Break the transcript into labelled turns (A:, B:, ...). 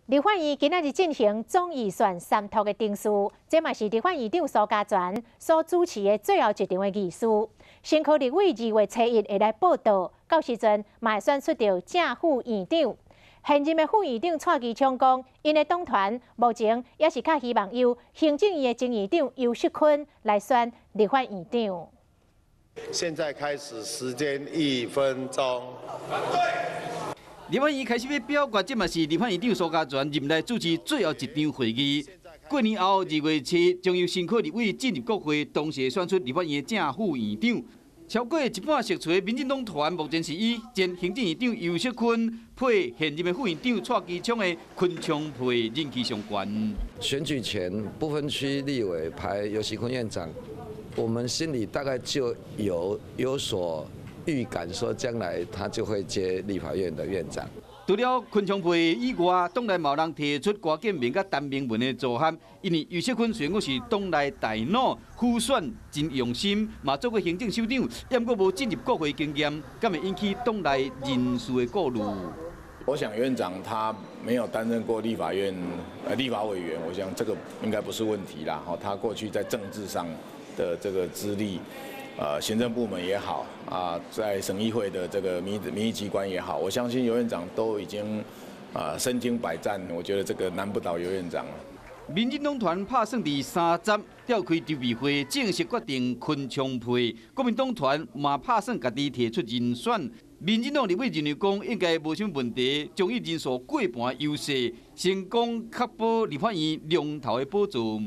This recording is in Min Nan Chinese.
A: 立法院今仔日進行總預算三讀的程序，這嘛是立法院長蘇嘉全所主持的最後一場的議事。新科立委2月初1會來報到，到時陣嘛會選出著正副院長。現任的副院長蔡其昌講，𪜶的黨團目前也是較希望由行政院的前院長游錫堃來選立法院長。
B: 現在開始，時間1分鐘。
C: 立法院開始欲表決，這嘛是立法院長蘇嘉全任內主持最後一場會議。過年後2月7，將由新科立委進入國會，同時選出立法院正副院長。超過一半席次的民進黨團目前是以前行政院長游錫堃配現任的副院長蔡其昌的堃昌配人氣上懸。
D: 選舉前不分區立委排游錫堃院長，我們心裡大概就有所預感，說將來他就會接立法院的院長。
C: 除了堃昌配以外，黨內嘛有人提出郭建明佮陳明文的組合，因為游錫堃雖然講是黨內大腦，輔選真用心，嘛做過行政首長，毋過無進入國會經驗，敢會引起黨內人士的顧慮？
E: 我想院長他沒有擔任過立法院立法委員，我想這個應該不是問題啦。他過去在政治上的這個資歷，行政部門也好，啊，在省議會的這個民意機關也好，我相信游院長都已經啊身經百戰，我覺得這個難不倒游院長。
C: 民進黨團拍算佇30召開籌備會，正式決定堃昌配。國民黨團嘛拍算家己提出人選。民進黨立委認為講應該無啥問題，將以人數過半優勢，成功確保立法院龍頭的寶座。